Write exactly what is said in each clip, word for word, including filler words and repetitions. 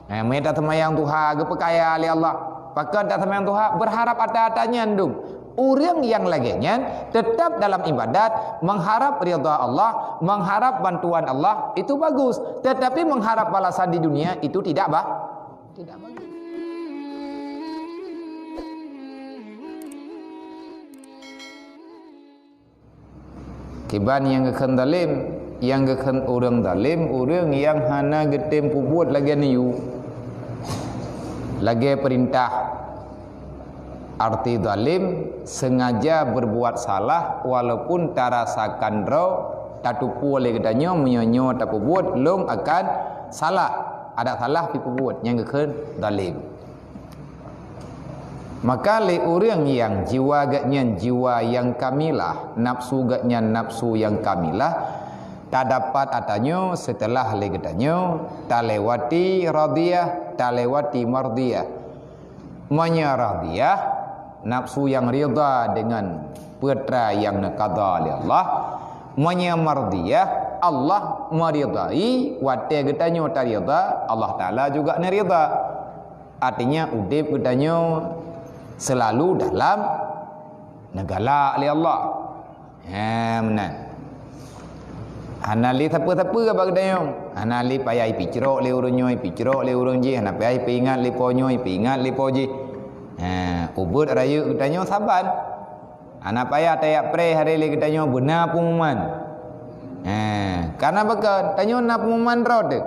Eh, meunyo taseumayang duha geupeukaya lé Allah. Pakon taseumayang duha? Berharap ata-ata nyan dum. Ureuëng nyang lagée nyan tetap dalam ibadat, mengharap ridha Allah, mengharap bantuan Allah, itu bagus. Tetapi mengharap balasan di dunia itu tidak ba-, tidak bagus. Kiban nyang geukheun zalim, nyang geukheun ureuëng zalim, ureuëng nyang hana geutem peubuet lagée neuyue, lagée peurintah. Arti zalim, sengaja berbuat salah walaupun tarasakan droe, tatupue lé geutanyoe meunyoe nyoe tapeubuet lom akan salah. Adak salah pih peubuet, nyang geukheun zalim. Maka lé ureuëng nyang jiwa geuhnyan jiwa nyang kamilah, nafsu geuhnyan nafsu nyang kamilah, tadapat atanyoe seuteulah lé geutanyoe talewati radhiyah, talewati mardhiyah. Meunyoe radhiyah, nafsu nyang ridha deungon peue nyang neukada lé Allah. Meunyoe mardhiyah, Allah meuridai, watée geutanyoe taridha, Allah Taala juga neuridha. Artinya udeb geutanyoe seulalu dalam neugalak lé Allah. Ha, meunan. Hana lé sapeue-sapeue bak geutanyoe. Hana lé payah ipicrok lé ureuëng nyoe, ipicrok lé ureuëng jih, hana payah ipeuingat lé po nyoe, ipeuingat lé po jih. Ha, ubeuet rayeuk geutanyoe saban. Hana payah tajak preh hari lé geutanyoe beuna pengumuman. Ha, karena baka tanyoe na pengumuman droe teuh.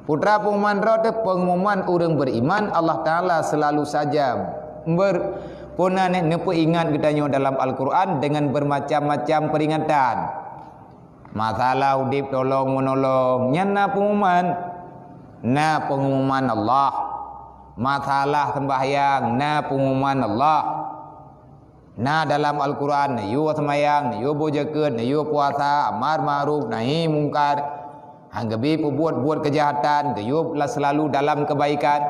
Putra pengumuman droe teuh pengumuman ureuëng beriman, Allah Taala selalu saja ber-, puna neupeuingat geutanyoe dalam Al-Quran dengan bermacam-macam peringatan. Masalah udeb tolong-menolong, nyan na pengumuman. Na pengumuman Allah. Masalah sembahyang, na pengumuman Allah. Na dalam Al-Quran, neuyue seumayang, neuyue boh jakeuet, neuyue puasa, amar ma'ruf, nahi mungkar. Han geubi peubuet-buet keujahatan, geuyue la-, seulalu dalam keubaikan.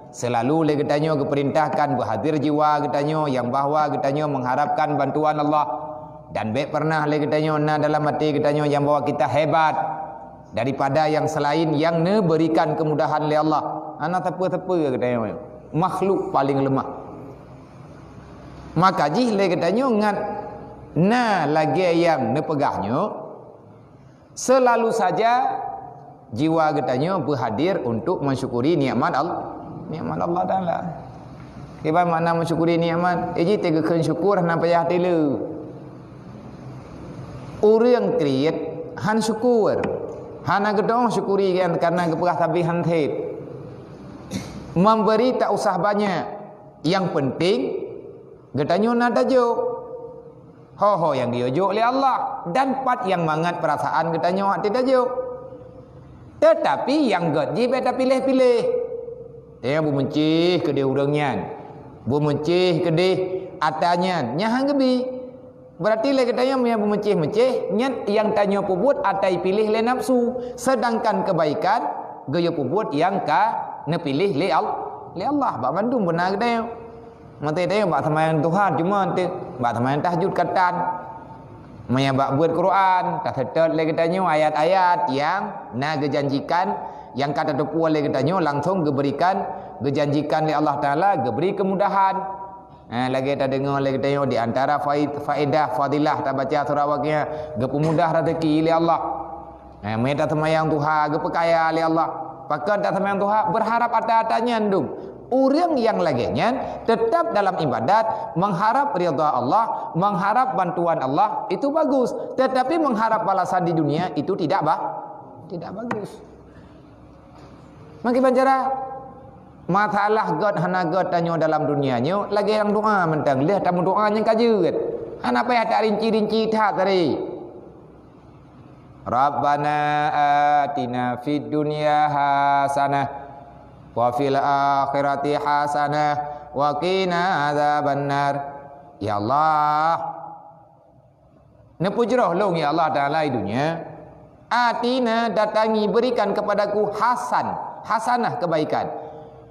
Seulalu lé geutanyoe geupeurintahkan beuhadir jiwa geutanyoe nyang bahwa geutanyoe mengharapkan bantuan Allah. Dan bék pernah lé geutanyoe na dalam até geutanyoe nyang bahwa kita hebat daripada nyang seulain nyang neuberikan kemudahan lé Allah. Hana sapeue-sapeue geutanyoe, makhluk paling lemah. Maka jih lé geutanyoe ngat na lagée nyang neupeugah nyoe, seulalu saja jiwa geutanyoe beuhadir untuk mensyukuri nikmat Al-, nikmat Allah Taala. Kiban makna mensyukuri nikmat? Iji teugeukheun syukur hana payah tileue. Ureuëng kriet han syukur, hana geudoh syukuri kan karena geupeugah sabe han theb. Memberi tak usah banyak. Yang penting geutanyoe na tajok. Ho-ho nyang geuyue jok lé Allah dan pat nyang mangat peurasaan geutanyoe hati tajok. Teutapi nyang gét jih bék tapiléh-piléh. Tanyoe beumeuncih keudeh ureuëng nyan, beumeuncih keudeh ata nyan, nyan han geubi. Berarti lé geutanyoe meunyoe beumeuncih-meuncih, nyan nyang tanyoe peubuet ata ipiléh lé nafsu, sedangkan keubaikan geuyue peubuet nyang ka neupiléh lé Al-, lé Allah. Bak mandum beuna geutanyoe. Maté tanyoe bak seumayang duha cuma teuh, bak seumayang tahajud ka tan. Meunyoe bak beuet Quran, taseutôt lé geutanyoe ayat-ayat nyang na geujanjikan, nyang ka tatupue lé geutanyoe langsong geuberikan, geujanjikan lé Allah Taala geubri keumudahan. Ha, lagée tadeungoe lé geutanyoe di antara faid-, faedah fadilah tabaca surah Waqiah, geupeumudah raseuki lé Allah. Eh, meunyoe taseumayang duha geupeukaya lé Allah. Pakon taseumayang duha? Berharap ata-ata nyan dum. Ureuëng nyang lagée nyan tetap dalam ibadat, mengharap ridha Allah, mengharap bantuan Allah, itu bagus. Tetapi mengharap balasan di dunia itu tidak ba-, tidak bagus. Maka kiban cara masalah gét hana gét tanyoe dalam dunia nyoe lagée nyang doa mantong, lheueh tameudoa nyang ka jeuet. Hana payah tarinci-rinci that tadi. Rabbana atina fid dunya hasanah wa fil akhirati hasanah wa qina adzabannar. Ya Allah, neupeujroh lôn ya Allah Taala di dunia. Atina, datangi, berikan kepadaku hasan, hasanah kebaikan.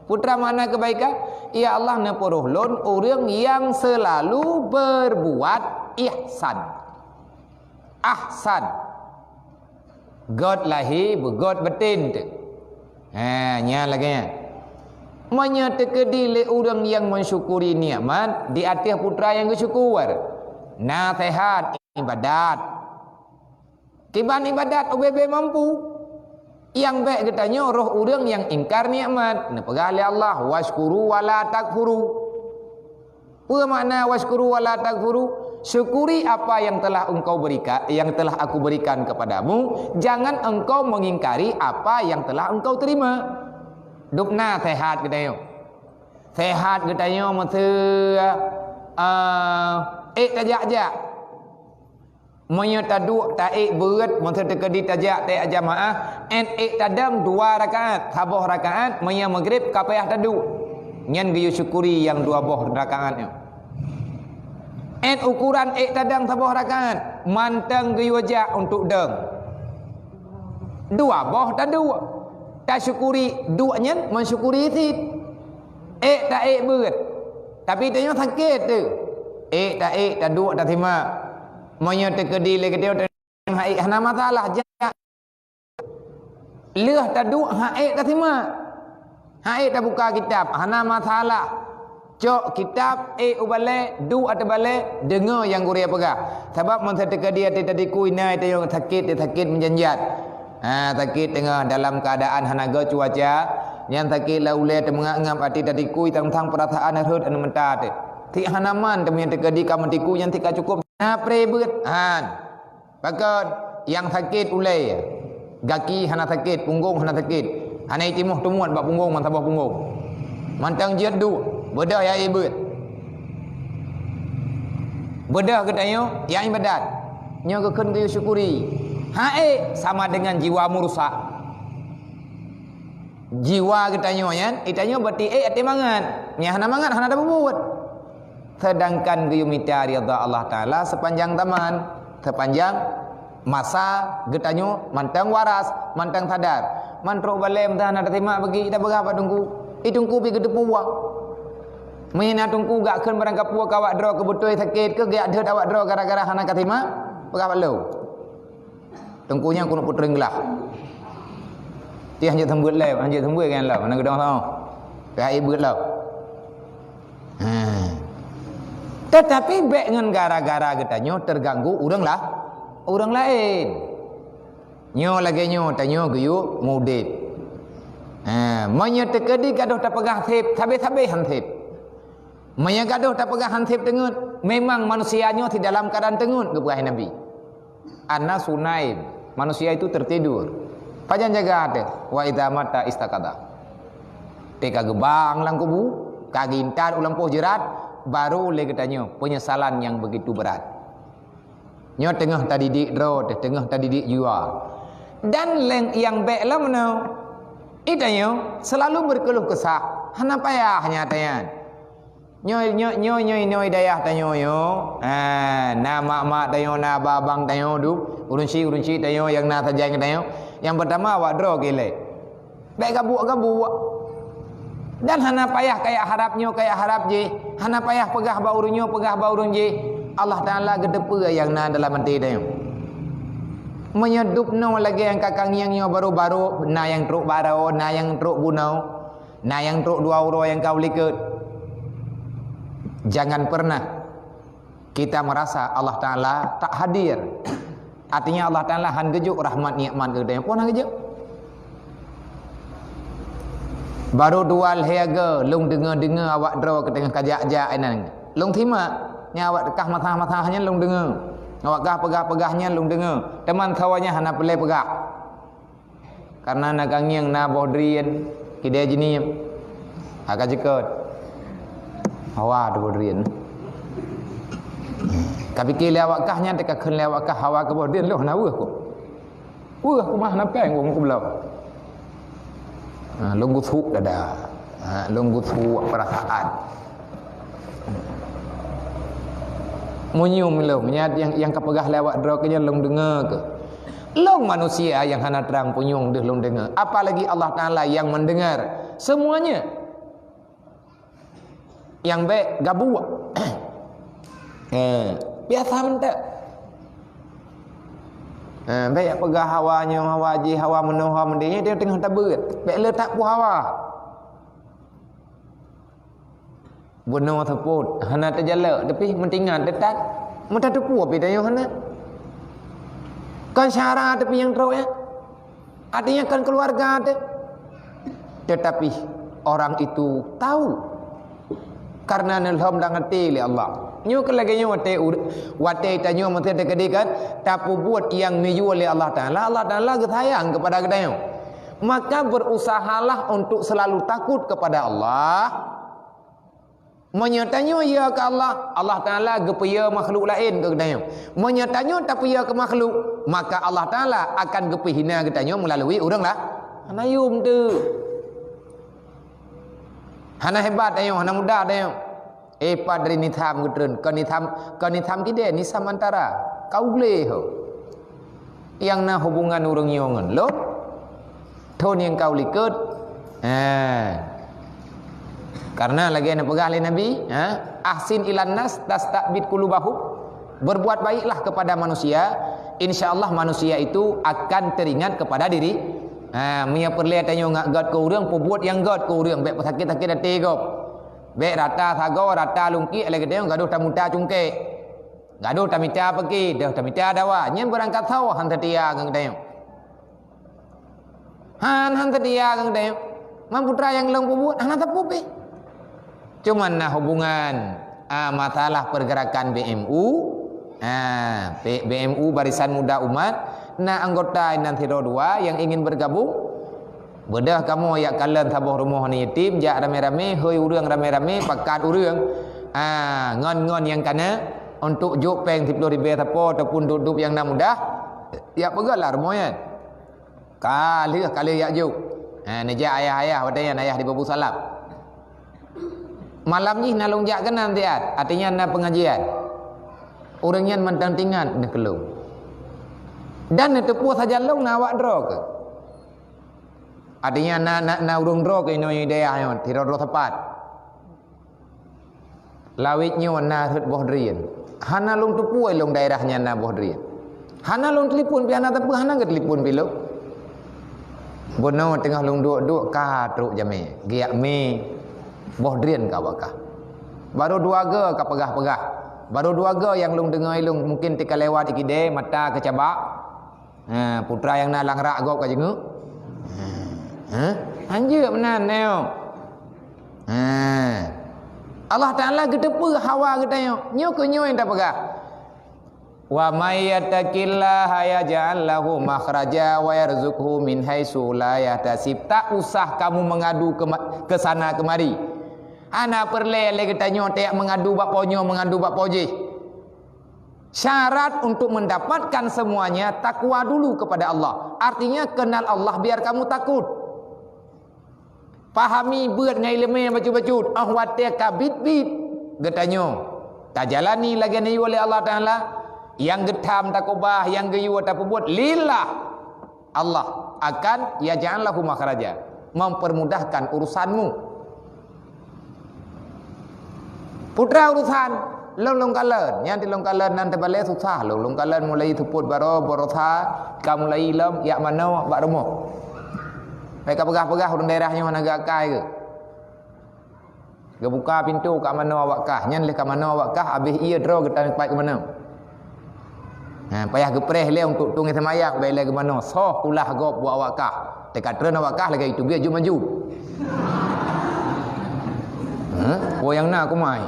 Putra makna kebaikan? Ya Allah, neupeujroh lôn ureuëng nyang selalu berbuat ihsan. Ahsan. Gét lahé, beugét batin teuh. Ha, nyan lagée nyan. Meunyoe teukeudi lé ureuëng nyang mensyukuri nikmat di ateueh putra nyang geusyukur, na seuhat, ibadat. Kiban ibadat ubé-bé mampu. Nyang bék geutanyoe roh ureuëng nyang ingkar nikmat. Neupeugah lé Allah, "Wasyukuru wa la takfuru." Peue makna "wasyukuru wa la takfuru"? Syukuri apa yang telah engkau berikan, yang telah aku berikan kepadamu, jangan engkau mengingkari apa yang telah engkau terima. Dubna seuhat geutanyoe. Seuhat geutanyoe meuseu, eh, ék tajak-jak. Meunyoe taduek taék beuet, meuseu teukeudi tajak taék jamaah, ék tadong dua rakaat, saboh rakaat, meunyoe maghrib ka payah taduek. Nyan geuyue syukuri nyang dua boh rakaat nyoe. Ék ukuran ék tadong saboh rakaat, mantong geuyue jak untuk dong. Dua boh taduek. Tasyukuri duek nyan, mensyukuri cit. Ék taék beuet. Tapi tanyoe sakét teuh. Ék taék taduek tasimak. Meunyoe teukeudi lé geutanyoe hana masalah, jak. Lheueh taduek hana ék tasimak. Hana ék tabuka kitab, hana masalah. Cok kitab, ék u balée, duek ateueh balée, deungoe nyang gurée peugah. Sabab meuseu teukeudi até tadikui na tanyoe sakét, sakét meujanjat. Ha, sakét teungoh dalam keuadaan hana gét cuaca, nyan sakét lam ulée teumeungab-ngab até tadikui tang-tang peurasaan rhot aneuk meuta teuh. Cit hana man teumanyang teukeudi ka meutiku nyan cit ka cukôp na pré beuet. Han. Pakon nyang sakét ulée, gaki hana sakét, punggong hana sakét, hana jitimoh teumuet bak punggong meusaboh punggong. Mantong jeuet duek, beudôh ya ié beuet. Beudôh geutanyoe nyang ibadat, nyoe geukheun geuyue syukuri. Hana ék sama dengan jiwa meurusak. Jiwa geutanyoe nyan, geutanyoe beuti ék até mangat. Nyang hana mangat hana tapubuet. Sedangkan geuyue mita ridha Allah Taala sepanjang zaman, sepanjang masa geutanyoe mantong waras, mantong sadar. Man trok balée meudah na tasimak bagi tapeugah bak teungku. I teungku pi geuteupeue. Meunyoe na teungku gak kheun barangkapeue ka awak droe keubeutôi sakét keu gak deuet awak droe gara-gara hana ka simak, peugah bak lôn. Teungku nyan keuneuk peutrön glah. Tiah hanjeuet seumeubeuet lé, hanjeuet seumeubeuet kan lom, hana geudong soe. Pihak ié beuet lom. Ha. Tetapi bék ngon gara-gara geutanyoe teuganggu ureuëng lah, ureuëng laén. Nyoe lagée nyoe tanyoe geuyue mudeb. Ha, meunyoe teukeudi gadôh tapeugah seb, sabe-sabe han seb. Meunyoe gadôh tapeugah han seb teungeut, memang manusia nyoe sidalam keuadaan teungeut geupeugah Nabi. An-nasu naim, manusia itu tertidur. Pajan jaga até, wa idza mata istaqadha. Teuka geubang lam kubu, ka geuintat u lampôh jeurat, baru lé geutanyoe penyesalan nyang begitu berat. Nyoe teungoh tadidik droe teuh, teungoh tadidik jiwa. Dan leng nyang bék lom nyoe, itanyoe selalu berkeluh kesah, hana payah nyata nyan. Nyoe, nyoe, nyoe, nyoe, nyoe dayah tanyoe nyoe. Ha, na mak-mak tanyoe, na abang-abang tanyoe dum, ureuëng syik, ureuëng syik tanyoe nyang na sajan ngon tanyoe. Nyang peurtama awak droe keu ilée. Bék gabuek-gabuek. Dan hana payah kayak harab nyoe, kayak harab jih. Hana payah peugah bak ureuëng nyoe, peugah bak ureuëng jih. Allah Taala geuteupeue nyang na dalam até tanyoe. Meunyoe dubnoe lagée nyang ka kangieng nyoe baroe-baroe, na nyang trok baroe, na nyang trok bunoe. Na nyang trok dua uroe nyang ka u likot. Jangan pernah kita merasa Allah Taala tak hadir. Artinya Allah Taala han geujok rahmat nikmat keu geutanyoe. Peue na geujok? Baru dua lhée go lôn deungoe-deungoe awak droe keu teungoh kajak-jak inan. Lôn simak, nyang awak kah masalah-masalah nyan lôn deungoe. Awak kah peugah-peugah nyan lôn deungoe. Teuma sawa nyan hana peureulée peugah. Karena na kangieng na boh drien, kidée jiniep. Haka jikot. Hawa tu boh drien. Ka pike lé awak kah nyan teuka kheun lé awak kah hawa keu boh drien loh na weueh ku. Weueh ku mah na péng wong ku bloe. Ha, lôn gusuk dada. Ha, lôn gusuk perasaan. Munyum lom, nyan nyang, nyang ka peugah lé awak droe keu nyan lôn deungoe keu. Lôn manusia nyang hana trang punyueng deuh lôn deungoe, apalagi Allah Taala nyang mendengar semuanya. Nyang bék gabuek. Eh, biasa mantap. Ha, bèk peugah hawa nyoe, hawa jih, hawa meunoe, hawa meudeh, nyoe teungoh tabeuet. Bèk le that peue hawa. Bunoe seupôt, hana teujalak, tapi meutingat teutat. Meutateupeue pih tanyoe hana. Kon syara tapi nyang trok nyan. Artinya kon keuluwarga teuh. Tetapi orang itu tahu karena neulhom lam até lé Allah. Nyoe keuh lagèe nyoe watèe ur-, watèe tanyoe meusé teukeudi kan, tapeubuet nyang neuyue lé Allah Taala, Allah Taala geusayang keupada geutanyoe. Maka berusahalah untuk selalu takut kepada Allah. Meunyoe tanyoe ya keu Allah, Allah Taala geupeuya makhluk laén keu geutanyoe. Meunyoe tanyoe tapeuya keu makhluk, maka Allah Taala akan geupeue hina geutanyoe meulalu ureueng la-, hana yum teuh. Hana hebat tanyoe, hana mudah tanyoe. Eh, pat dari nitham geutreun, keu nitham, keu nitham kidée, nitham antara. Ka u gleh ho. Nyang na hubungan ureueng nyoe ngon lôn, thon nyang ka u likot. Ha. Karena lagèe na peugah lé Nabi, ha, "Ahsin ilan nas tasta'bid qulubahum." Berbuat baiklah kepada manusia, insya Allah manusia itu akan teringat kepada diri. Ha, meunyoe peureulèe tanyoe ngat gèt keu ureueng, peubuet nyang gèt keu ureueng, bèk peusakét-sakét até gob. Bèk rata sagoe, rata lungkiek, lagèe tanyoe gadoh tamuta cungkek. Gadoh tamita peuki, deuh tamita dawa. Nyan beurangkat sawoe han seutia ngon geutanyoe. Han, han seutia ngon geutanyoe. Man putra nyang lôn peubuet, hana teupeu pih. Cuman na hubungan, ah, masalah pergerakan B M U. Ah, P-, B M U Barisan Muda Umat, na anggota inan sidroe dua yang ingin bergabung. Beudôh kamoe jak kalon saboh rumoh aneuk yatim, jak ramé-ramé, hôi ureueng ramé-ramé, pakat ureueng, ah, ngon-ngon nyang kana, untuk jok péng siploh ribèe sapo ataupun dub-dub nyang na mudah, jak peugöt lah rumoh nyan. Ka lheueh, ka lheueh jak jok. Ha, neujak ayah-ayah, watèe nyan ayah di Babussalam. Malam jih na lôn jak keunan siat, artinya na pengajian. Ureueng nyan mantong teuingat neuh keu lôn. Dan neuteupeue sajan lôn na awak droe keuh. Artinya na, na, na ureueng droe keuh inoe di dayah nyoe, sidroe-droe sapat. Lawét nyoe na rhot boh drien. Hana lôn teupeue lôn daerah nyan na boh drien. Hana lôn telepon pih hana teupeu, hana geutelepon pih lôn. Bunoe teungoh lôn duek-duek ka trok jamé, geujak mé boh drien ka awak kah. Barô dua goe ka peugah-peugah. Barô dua goe nyang lôn deungoe lôn mungken teuka lewat di kidée mata keucabak. Ha, putra nyang na lam rak gob ka jeungeuk. Ha, ha? Hanjeuet meunan nyoe. Ha. Allah Taala geuteupeue hawa geutanyoe. Nyoe keuh nyoe nyang tapeugah. "Wa may yattaqillaha yaj'al lahu makhraja wa yarzuqhu min haitsu la yahtasib." Tak usah kamu mengadu ke ma-, ke sana kemari. Hana peureulée lé geutanyoe tajak mengadu bak po nyoe, mengadu bak po jih. Syarat untuk mendapatkan semuanya, takwa dulu kepada Allah. Artinya, kenal Allah biar kamu takut. Pahami beuet ngon ileumé bacut-bacut, óh watée ka biet-biet geutanyoe tajalani lagée neuyue lé Allah Taala, nyang geutham takubah, nyang geuyue tapeubuet lillah. Allah akan yaj'al lahu makhraja, mempermudahkan urusanmu. Putra urusan, lôn lôn kalon, nyan di lôn kalon nan teubalée susah lôn, lôn kalon mulai seupôt baroe, baroesa, ka mulai lom jak manoe bak rumoh. Hai ka peugah-peugah ureuëng daerah nyoe hana geuakai keuh. Geubuka pintoe ka manoe awak kah, nyan lheueh ka manoe awak kah, abéh ié droe geutanyoe pat keu manoe. Ha, payah geupreh lé untuk tueng seumayang, bèk lé geumanoe, soh kulah gob buet awak kah. Teuka treun awak kah lagée itu, biet jeuet maju. Ha? Peue nyang na kumai?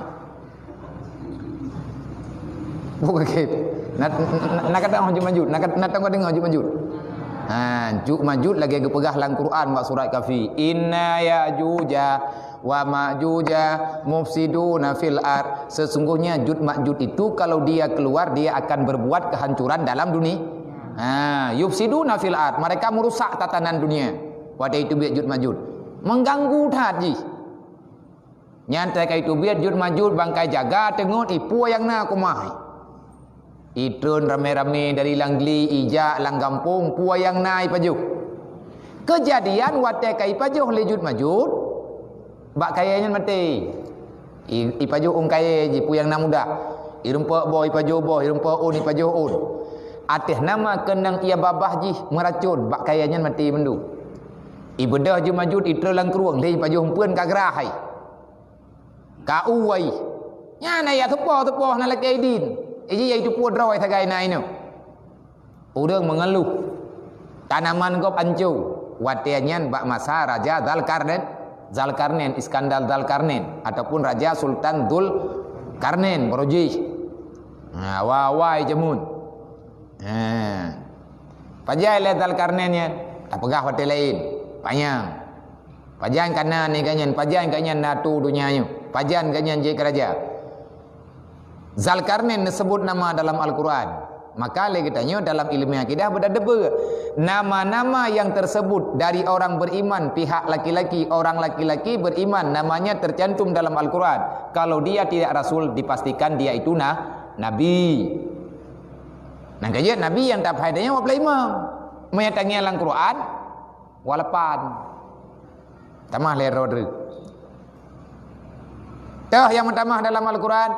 Bukan. Na, na, na kata jeuet maju, na kata, na tangga dengar jeuet maju. Ha, jeuet maju lagée geupeugah lam Quran bak surat Kahfi. Inna Ya'juja wa Ma'juja mufsiduna fil ard. Sesungguhnya Jud Ma'jud itu kalau dia keluar, dia akan berbuat kehancuran dalam dunia. Ha, yufsiduna fil ard, mereka merusak tatanan dunia. Watée itu biet Jud Ma'jud. Mengganggu that jih. Nyan teuka itu biet Jud Ma'jud bangkai jaga teungeut ipuwoe nyang na kumai. Itreun ramé-ramé dari lam gli ijak lam gampông puwoe nyang na ipajoh. Keujadian watée ka ipajoh lé Jud Ma'jud, bak kayée nyan maté. I, ipajoh ôn kayée jih peue nyang na mudah. Irumpok boh ipajoh boh, irumpok ôn ipajoh ôn. Ateueh nama keunong ia babah jih meuracon, bak kayée nyan maté mandum. Ibeudôh jeuet-majeuet, itrön lam krueng, lheueh ipajoh eumpeuen ka grah hai. Ka u wai. Nyan ayat teupoh-teupoh na lakée idin. Iji yai teupeue droe sagai na inoe. Ureuëng meungeuluh. Tanaman gob anco. Watée nyan bak masa Raja Zalkarnain, Zalkarnain, Iskandar Zalkarnain, ataupun Raja Sultan Zulkarnain, barojih. Nah, wa-, wai jameun. Ha. Pajan lé Zalkarnain nyan? Tapeugah watée laén. Panyang. Pajan ka na nanggroe nyan, pajan gobnyan na ateueh donya nyoe, pajan gobnyan jeuet keu raja. Zalkarnain neuseubut nama dalam Al-Quran. Maka lé geutanyoe dalam ilmu akidah beudadeubeue. Nama-nama yang tersebut dari orang beriman, pihak laki-laki, orang laki-laki beriman, namanya tercantum dalam Al-Quran. Kalau dia tidak rasul, dipastikan dia itu na-, nabi. Nyang keujeuet nabi nyang taphai tanyoe dua puluh lima. Meunyo tangieng lam Quran, dua puluh lapan. Tamah lé droe treuk. Toh nyang meutamah dalam Al-Quran?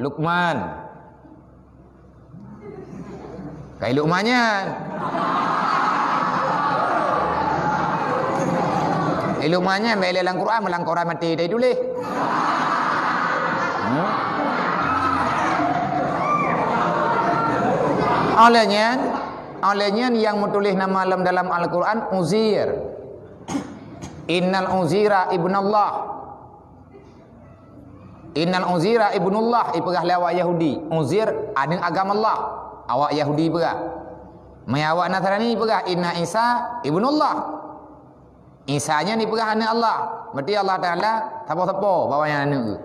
Luqman. Kai Luqman nyan. Eh, Luqman nyan bèk lé lam Quran, lam Quran maté teutuléh. Hmm? Óh lheueh nyan, óh lheueh nyan nyang meutuléh nama lom dalam Al-Quran Uzair. Innal Uzaira ibnallah. Innal Uzaira ibnullah, ipeugah lé awak Yahudi. Uzair aneuk agam Allah. Awak Yahudi peugah. Meunyo awak Nasrani peugah, "Inna Isa ibnullah." Isa nyan ipeugah aneuk Allah. Berarti Allah Taala sapo-sapo bahwa nyan aneuk geuh.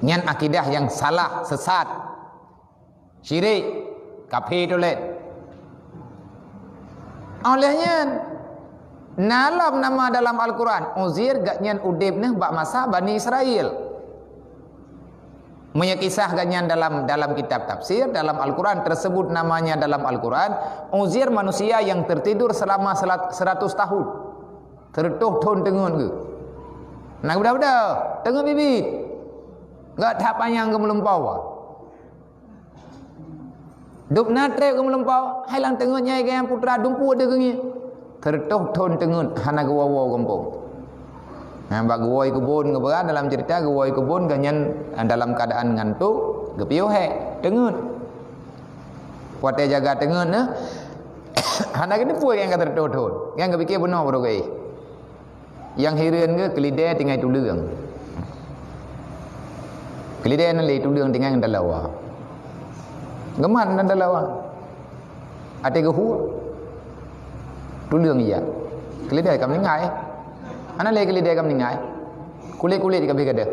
Nyan akidah nyang salah, sesat. Syirik, kafé tuléh. Óh lheueh nyan, na lom nama dalam Al-Quran, Uzair, gobnyan udeb neuh bak masa Bani Israel. Meunyo kisah gobnyan dalam, dalam kitab tafsir, dalam Al-Quran, tersebut namanya dalam Al-Quran, Uzair manusia yang tertidur selama selat-, seratus tahun. Seureutôh thon teungeut geuh. Na geubeudôh-beudôh, teungeut biet-biet. Gak that panyang geumeulumpau. Dub na treb geumeulumpau, hai lam teungeut nyan geuh putra dumpeue deuh geungieng. Seureutôh thon teungeut hana geuwoe-woe gampông. Nah, bak geuwoe keubon geupeugah dalam ceurita geuwoe keubon gobnyan dalam keuadaan ngantok, geupiôh hék, teungeut. Watée jaga teungeut nyan, hana geuteupeue nyang ka seureutôh thon. Nyang geupike bunoe baroe geuéh. Nyang hireuen geuh keulidée tinggai tuleueng. Keulidée nyan lé tuleueng tinggai ngon dalawa. Geumat ngon dalawa. Até geuhue tuleueng ija. Keulidée ka meuninggai. Hana lé keulidée ka meuninggai. Kulét-kulét ka beh gadôh.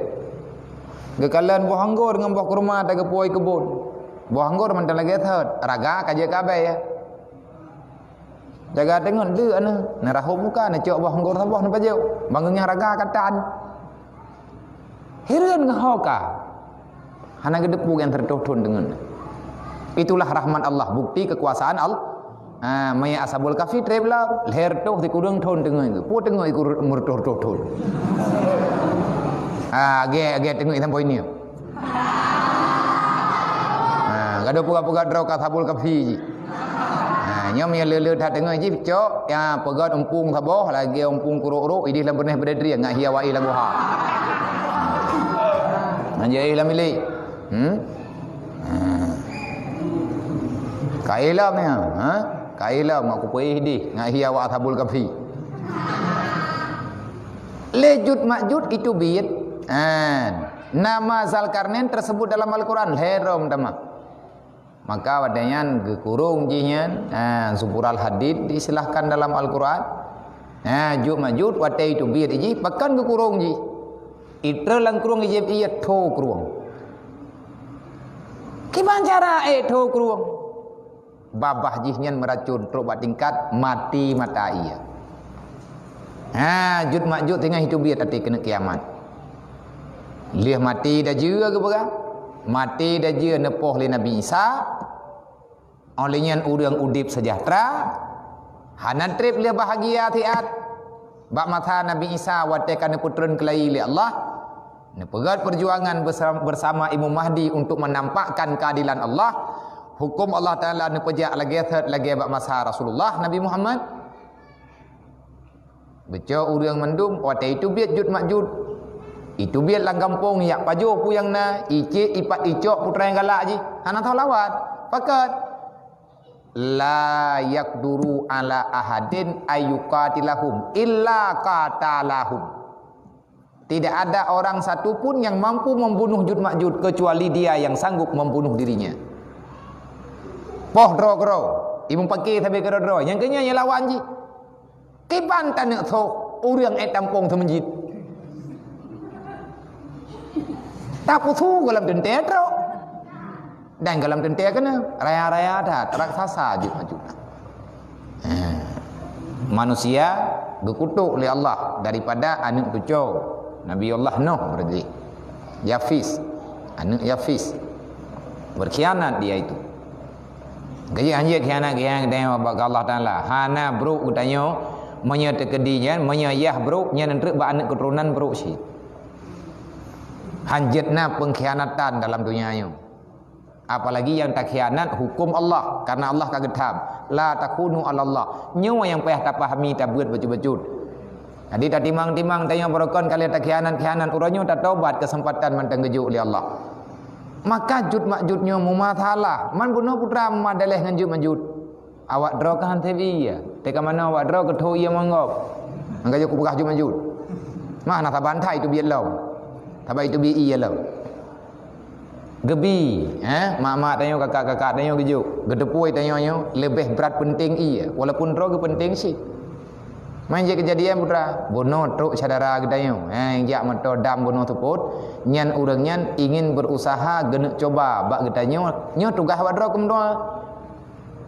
Geukalon boh anggor ngon boh kurma ta geupuwoe keubon. Boh anggor mantong lagée thot, raga ka jeuet keu abée. Jaga teungeut deuh aneuk, neurahom muka, neucok boh anggor saboh neupajoh. Bangon nyang raga ka tan. Hireuen ngon ho ka. Hana geuteupeue nyang seureutôh thon teungeut. Itulah rahmat Allah, bukti kekuasaan Allah. Ha, meunyo Ashabul Kahfi treb lom, lhèe reutôh sikureueng thon teungeut. Peue teungeut iku meureutôh-reutôh thon. Ha, agée-agée teungeut sampoe nyoe. Ha, gadôh peugah-peugah droe ka Ashabul Kahfi jih. Ha, nyoe meunyo le-le that teungeut jih, cok, ya, peugöt umpung saboh, lagée umpung kurok-rok, idéh lam beuneh beudedrieng, ngat hi awai lam guha. Nyan jih lam bilék. Hmm? Ha. Ka ilom nyan, ha? Ka ilom, ngat kupeuéh idéh, ngat hi awak Ashabul Kahfi. Lé Jud Majud iteubiet. Ha. Nama Zalkarnain tersebut dalam Al-Quran, lhèe droe meutamah. Maka watée nyan geukurong jih nyan, ha, Zubaral Hadid diistilahkan dalam Al-Quran. Ha, Jud Majud watée iteubiet jih, pakon geukurong jih. Itrön lam krueng, ijép ié tho krueng. Kiban cara ék tho krueng? Babah jih nyan meuracon trok bak tingkat maté mata ié. Ha, Jud Majud teungoh iteubiet até keuneuk kiamat. Lheueh maté dajeu geupeugah, maté dajeu neupoh lé Nabi Isa, óh lheueh nyan ureuëng udeb seujahteura, hana treb lheueh bahagia siat. Bak masa Nabi Isa watée ka neupeutreun keulayi lé Allah, Neupeugét peujuangan bersama, bersama Imam Mahdi untuk menampakkan keadilan Allah. Hukum Allah Taala neupeujak lagée that lagée bak masa Rasulullah Nabi Muhammad. Geucok ureuëng mandum, watée itu biet Jut Majut. Itu biet lam gampông, yak pajoh peue nyang na, icék ipat icok putra nyang galak jih. Hana tho lawan. Pakat. La yaqduru ala ahadin ayyuqatilahum illa qatalahum. Tidak ada orang satu pun yang mampu membunuh Jut Majut kecuali dia yang sanggup membunuh dirinya. Poh droe keudroe, imum paké sabe keudroe-droe, nyang keunyan nyang lawan jih. Kiban taneuk soh ureuëng ék tampông seumeujid. Tapeusu gohlom teuntée trok. Dan gohlom teuntée keunoe, raya-raya that, raksasa Jut Majut. Ha. Manusia geukutok lé Allah daripada aneuëk cucoe Nabi Allah Nuh berarti. Yafis, aneuëk Yafis. Berkhianat dia itu. Gaji hanjeuet khianat-khianat geutanyoe bak Allah Taala. Hana brok geutanyoe meunyoe teukeudi nyan, meunyoe yah brok nyan treuk bak aneuëk keuturonan brok cit. Hanjeuet na pengkhianatan dalam dunia nyoe. Apalagi nyang takhianat hukum Allah, karena Allah ka geutham, "La takhunu 'alallah." Nyoe nyang payah tapahami, tabeuet bacut-bacut. Jadi tatimang-timang tanyoe barokon ka lheueh takhianat-khianat, uroe nyoe tatobat, keuseumpatan mantong geujok lé Allah. Maka Jut Majut nyoe meumasalah, man bunoe putra meumadaleh ngon Jut Majut. Awak droe ka han seb ie. Teuka manoe awak droe geutho ie manggop. Maka jeuet kupeugah Jut Majut. Mah na saban that itu biet lom. Saban itu biet ie lom. Geubi, eh, mak-mak tanyoe, kakak-kakak tanyoe geujok. Geuteupue tanyoe nyoe leubeh brat peunteng ie, walaupun droe geuh peunteng cit. Man jeuet keujadian putra, bunoe trok syedara geutanyoe. Eh, jak moto dam bunoe seupôt, nyan ureuëng nyan ingin berusaha geuneuk cuba bak geutanyoe, nyoe tugaih awak droe keu meudoa.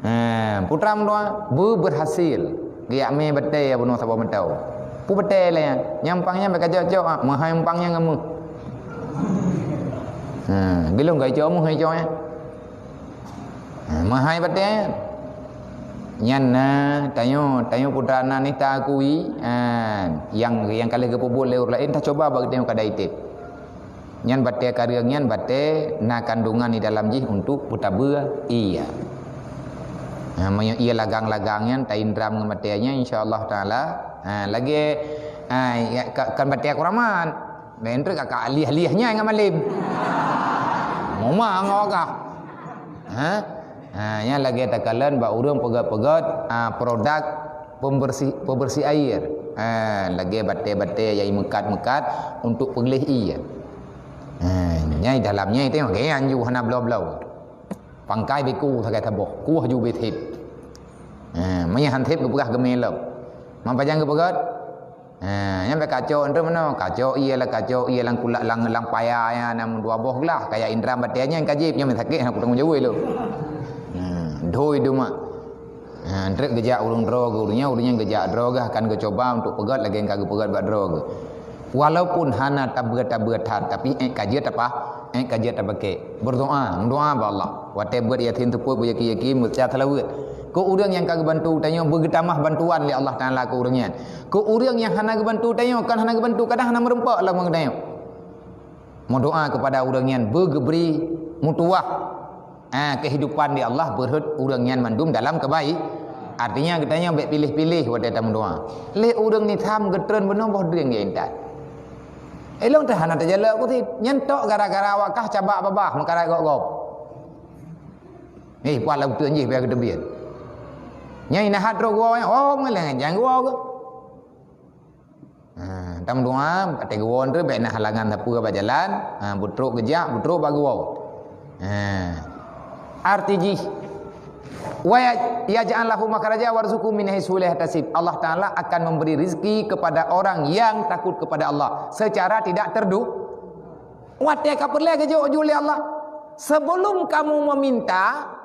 Ha, putra meudoa, beu berhasil. Geujak mé batée ya bunoe saboh meuto. Peue batée lé nyan? Nyang pang nyan bak kajok-jok, ah, meuhai pang nyan ngon meuh. Ha, geulong ka icok meuh icok nyan. Ha, meuhai batée nyan. Nyan na, tanyoe, tanyoe putra na ni ta akui, ha, nyang, nyang ka lheueh geupeubuet lé ureuëng laén, tacuba bak geutanyoe ka dai teb. Nyan batée kareueng nyan batée na kandungan di dalam jih untuk peutabeue ie. Ha, meunyoe ie lagang-lagang nyan taindram ngon batée nyan, insya Allah Taala, ha, lagée, ha, ya, ka, kan batée kuramat. Laén treuk ka lieh-lieh nyan ngon malem. Muma ngon gah. Ha? Ha, nyan lagée takalon bak ureuëng peugét-peugét, ha, produk pembersih, pembersih air. Ha, lagée batée-batée nyang meukat-meukat untuk peugleh ie. Ha, nyai dalam nyai tengok, gaya anju hana bloe-bloe. Pangkai biku sagai saboh, kuah ju bit hit. Ha, meunyo han hit geupeugah geumé lom. Man pajan geupeugét? Ha, nyan bak kacok, entah mana. Kacok ie lah, kacok ie lam kulak, lam, lam paya nyan, nam dua boh glah. Kaya indram batée nyan ka jib, nyan sakét, hana kutanggung jawab lom. Ha, doi duma. Ha, treuk geujak ureuëng droe geuh, ureuëng nyan, ureuëng nyan geujak droe geuh, akan geucuba untuk peugét lagée ka geupeugét bak droe geuh. Walaupun hana tabeue-tabeue that, tapi ék ka jeuet tapah, ék ka jeuet tapakée. Berdoa, meudoa bak Allah. Watée beuet yatim teupôt beuyaki-yaki meuca seulaweuet. Keu ureuëng nyang ka geubantu tanyoe, beugeutamah bantuan lé Allah Taala keu ureuëng nyan. Keu ureuëng nyang hana geubantu tanyoe, kan hana geubantu, kadang hana meureumpok lam geutanyoe. Meudoa kepada ureuëng nyan beugeubri mutuwah, ah, kehidupan di Allah beurhot ureuëng nyan mandum dalam kebaik. Artinya geutanyoe bék piléh-piléh watée tameudoa. Lé ureuëng ni tham geutreun bunoe boh dreng ya intat. Elong teuh hana tajalok kusit. Nyan tok gara-gara awak kah cabak babah meukarat gop-gop. Eh, puah lam teun jih biar geuteubiet. Nyai nahat trok gua, oh, mengeleng jangan gua ke. Ha, tam doa, kata gua tu baik na halangan sapeue bak jalan, ha, butrok gejak, butrok bak gua. Ha. Arti jih, wa ya-, yaj'al lahu makhraja warzuqhu min haitsu la yahtasib. Allah Taala akan memberi rezeki kepada orang yang takut kepada Allah secara tidak terdu-, watée ka peureulée geujok ju lé Allah. Sebelum kamu meminta,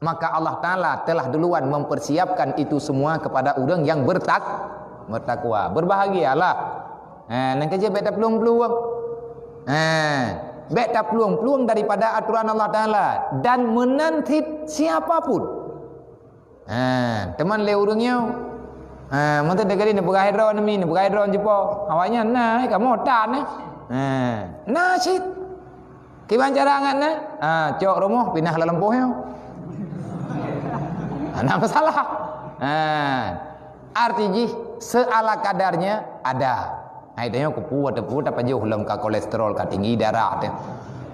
maka Allah Taala telah duluan mempersiapkan itu semua kepada ureuëng yang bertak-, bertakwa. Berbahagialah. Ha, nang keuh bék taplueng-plueng. Ha, bék taplueng-plueng daripada aturan Allah Taala dan meunan cit siapa pun. Ha, teuma lé ureuëng nyoe. Ha, mantong teuka neupeugah droe neumi, neupeugah droe jipo. Awaknyan na, eh, kamoe tan, eh. Ha, na cit. Kiban cara ngat na? Ha, cok rumoh pinah lam lampôh nyoe. Ha, na masalah. Ha. Arti jih seala kadarnya ada. Hai tanyoe kupu ateupu tapajoh lom ka kolesterol ka tinggi darah teuh.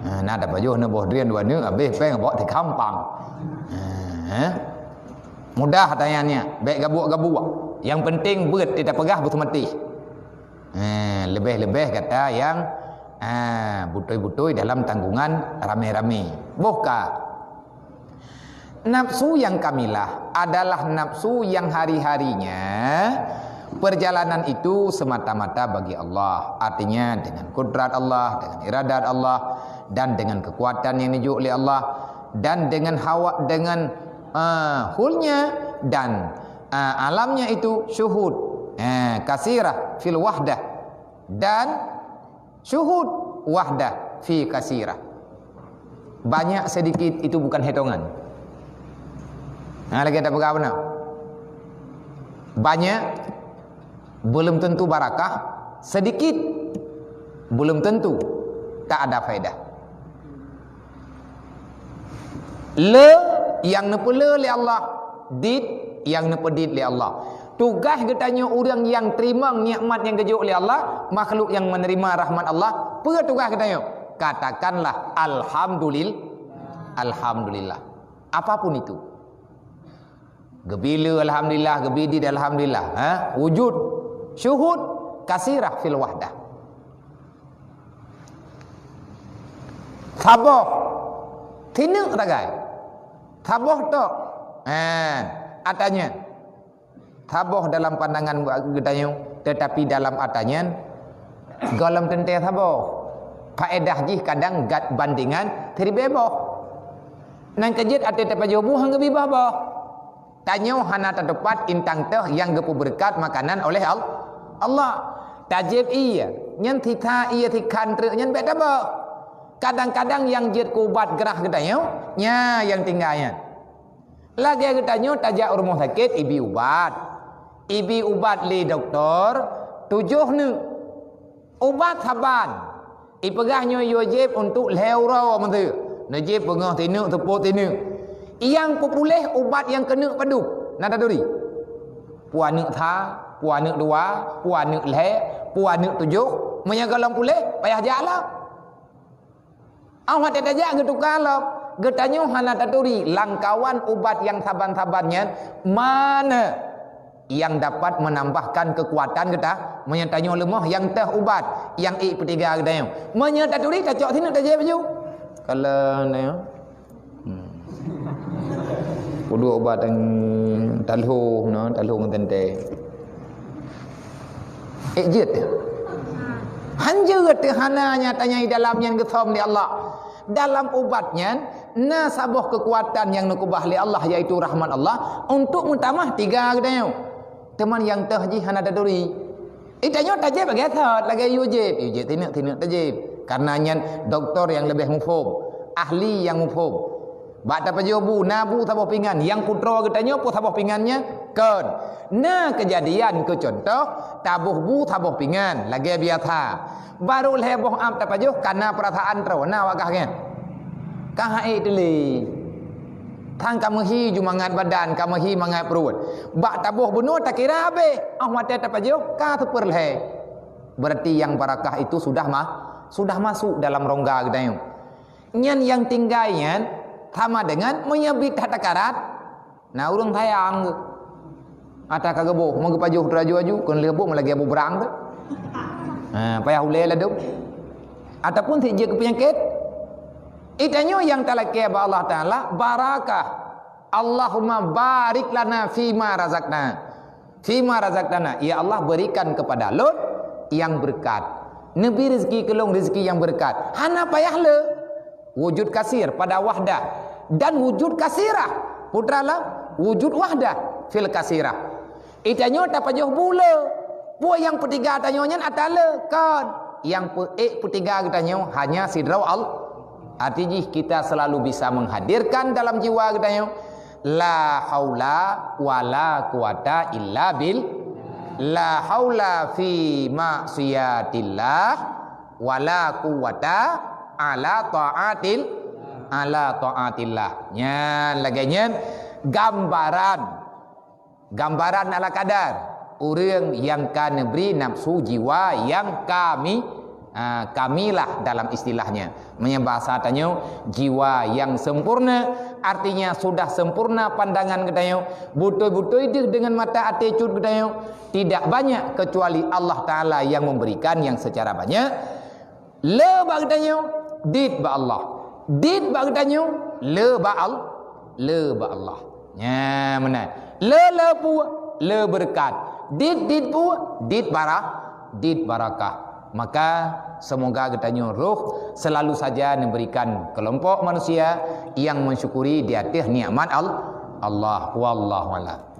Ha, na tapajoh neuboh drien dua neuk habéh péng bak tikampang. Ha. Mudah tanyanya, bék gabuak-gabuak. Yang penting beuet teuh tapeugah beuseumatéh. Eh, lebih-lebih gata yang, eh, beutôi-beutôi dalam tanggungan ramé-ramé. Boh ka. Nafsu yang kamilah adalah nafsu yang hari-harinya perjalanan itu semata-mata bagi Allah. Artinya dengan kudrat Allah, dengan iradat Allah, dan dengan kekuatan yang dijok oleh Allah, dan dengan hawa, dengan, eh, hulnya dan, eh, alamnya itu syuhud, eh, kasirah fil wahdah. Dan syuhud wahdah fi kasirah. Banyak sedikit itu bukan hitungan. Nah, lagi ada peugah beuna. Banyak belum tentu barakah, sedikit belum tentu tak ada faedah. Le nyang neupeule lé Allah, dit nyang neupeudit lé Allah. Tugaih geutanyoe ureuëng nyang teurimong nikmat nyang geujok lé Allah, makhluk nyang meuneurimong rahmat Allah, peue tugaih geutanyoe? Katakanlah alhamdulil-, alhamdulillah. Apapun itu. Geubi le alhamdulillah, geubi dit alhamdulillah, ha? Wujud, syuhud, kasirah fil wahdah. Saboh, tineuk sagai. Saboh tok. Ha, ata nyan. Saboh dalam pandangan geutanyoe, tetapi dalam ata nyan gohlom teuntée saboh. Faedah jih kadang gat bandingan siribée boh. Nang keujeuet até tapajoh bu han geubi boh-boh. Tanyoe hana tatupat intang teuh nyang geupeubeureukat makanan oleh Al-, Allah. Tajieb ié, nyan sisa ié sikhan treuk nyan bék taboh. Kadang-kadang nyang jeuet keu ubat grah geutanyoe, nya nyang tinggai nyan. Lagée geutanyoe tajak u rumoh sakét ibi ubat. Ibi ubat lé dokto tujoh neuk. Ubat saban. Ipeugah nyoe yue jieb untuk lhée uroe meuteuk. Neujieb beungoh tineuk, teupot tineuk. Nyang peupuléh ubat nyang keuneuk padub, na taturi? Pue aneuk sa, pue aneuk dua, pue aneuk lhée, pue aneuk tujoh. Meunyoe gohlom puléh, payah jak lom. Óh watée tajak geutuka lom, geutanyoe hana taturi langkawan ubat nyang saban-saban nyan mana nyang dapat meunambahkan keukuatan geuta. Meunyoe tanyoe leumoh, nyang teuh ubat, nyang ék peutiga geutanyoe. Meunyoe taturi, tacok sineuk tajieb baju. Kalau na, hmm. Peuduek ubat nyang talho, no, talho ngon teuntée. Ék jeuet? Han jeuet, hana nyata nyang di dalam nyan geusom lé Allah. Dalam ubat nyan na saboh keukuatan nyang neukeubah lé Allah, yaitu rahmat Allah, untuk meutamah tiga geutanyoe. Teuma nyang teuh jih hana taturi. Geutanyoe tajieb lagée sot, lagée yue jieb, yue jieb tineuk, tineuk tajieb. Karena nyan dokto nyang leubeh muphom, ahli nyang muphom. Bak tapajoh bu, na bu saboh pingan, nyang putroe geutanyoe peue saboh pingan nyan? Kon. Na keujadian keu cuntoh, taboh bu saboh pingan, lagée biasa. Barô lhée boh am tapajoh, kana peurasaan troe, na wagah nyan. Ka hai teulie. Thang ka meuhi ju mangat badan, ka meuhi mangat pruet. Bak taboh bunoe takira habéh, óh watée tapajoh, ka seupeur lhée. Berarti nyang barakah itu sudah ma-, sudah masuk dalam rongga geutanyoe. Nyan nyang tinggai nyan sama dengan meunyoe bit that takarat, na ureuëng sayang geuh. Ata ka geuboh, meugeupajoh teuraju-aju, kon lheueh boh meulagée bubrang tu. Ha, payah ulée ladom. Ataupun si jeuet keu peunyakét. Geutanyoe nyang talakée bak Allah Taala barakah. Allahumma barik lana fima razaqna. Fima razaqtana, ya Allah, berikan kepada lôn nyang beureukat. Neubi rezeki keu lôn rezeki nyang beureukat. Hana payah le. Wujud kasir pada wahdah dan wujud kasirah. Putra lam wujud wahdah fil kasirah. Geutanyoe tapajoh bu le. Peue nyang peutiga tanyoe nyan ata le? Kon. Nyang peuék peutiga geutanyoe hanya sidroe Allah. Arti jih kita selalu bisa menghadirkan dalam jiwa geutanyoe, la haula wala quwata illa bil-, la haula fi maksiatillah Wala quwwata ala taatil, ala taatillah. Nyan lagée nyan gambaran, gambaran ala kadar ureuëng nyang ka neubri nafsu jiwa nyang kami, ah, kamilah dalam istilahnya. Meunyoe bahasa tanyoe, jiwa nyang sempurna, artinya sudah sempurna pandangan geutanyoe, beutôi-beutôi deuh deungon mata até cut geutanyoe, tidak banyak kecuali Allah Taala yang memberikan yang secara banyak. Le bak geutanyoe, dit bak Allah. Dit bak geutanyoe, le bak Al-, le bak Allah. Nya meunan. Le, le peue, le beureukat. Dit, dit peue, dit bara-, dit barakah. Maka semoga geutanyoe roh selalu saja memberikan kelompok manusia yang mensyukuri di atas nikmat Al-, Allah. Wallahu a'lam.